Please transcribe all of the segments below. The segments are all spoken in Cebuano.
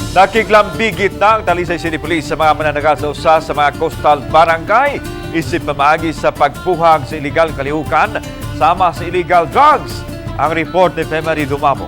Nakiglambigit na ang Talisay City Police sa mga mananagat sa usa sa mga coastal barangay isip pamaagi sa pagpuhag sa illegal kalihukan sama sa illegal drugs. Ang report ni Femary Dumabo.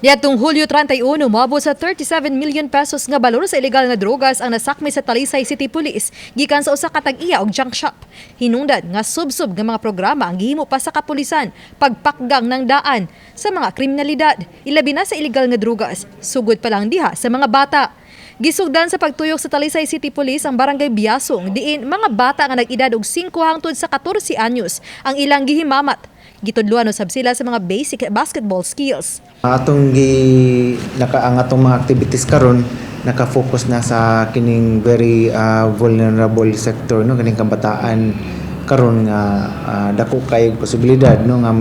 Niadtong Hulyo 31, moabot sa 37 million pesos nga balor sa ilegal nga drogas ang nasakmi sa Talisay City Police gikan sa usa ka tag-iya og junk shop. Hinungdan nga subsob nga mga programa ang gihimo pa sa kapulisan pagpakgang ng daan sa mga kriminalidad, ilabi na sa ilegal nga drogas, sugod pa lang diha sa mga bata. Gisugdan sa pagtuyok sa Talisay City Police ang barangay Biasong diin mga bata nga nag-edad og 5 hangtod sa 14 anyos ang ilang gihimamat. Gitudluan usab sila sa mga basic basketball skills. Atong gi naka ang atong mga activities karon naka-focus na sa kining very vulnerable sector, no, kining kabataan karon nga dako kay posibilidad, no, nga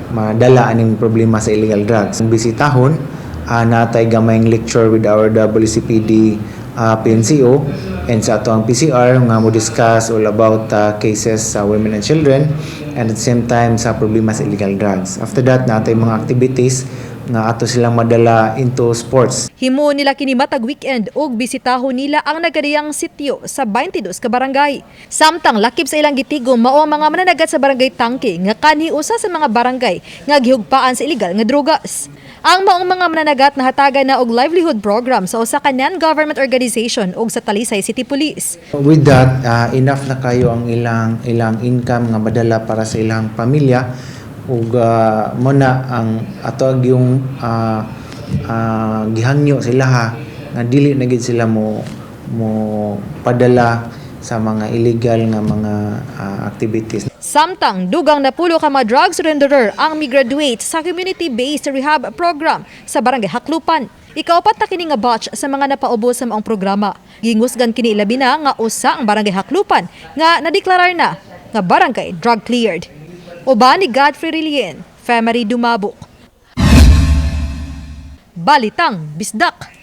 madala aning problema sa illegal drugs. Ang bisitahon, natay gamayng lecture with our WCPD PNCO and sa ato ang PCR nga mo discuss all about cases sa women and children and at the same time sa problema sa illegal drugs. After that, natay mga activities nga ato silang madala into sports. Himo nila kini matag weekend ug bisitahon nila ang nagkadiyang sitio sa 22 ka barangay. Samtang lakip sa ilang gitigo mao ang mga mananagat sa barangay Tangke nga kanhi usa sa mga barangay nga gihugpaan sa illegal nga drogas. Ang maong mga mananagat nahatagan na og livelihood program sa usa ka non-government organization ug sa Talisay City Police. With that, enough na kayo ang ilang ilang income nga madala para sa ilang pamilya ug mo na ang ato ang yung gihangyo sila ha nga dili na gid sila mo mo padala sa mga illegal nga mga activities. Samtang dugang napulo ka mga drug surrenderer ang migraduate sa community-based rehab program sa Barangay Haklupan. Ikaupat na kini nga batch sa mga napaubos sa maong programa. Gingusgan kini ilabi na nga usa ang Barangay Haklupan nga nadeklarar na nga barangay drug cleared. Uban ni Godfrey Rilien, Femery Dumabok. Balitang Bisdak.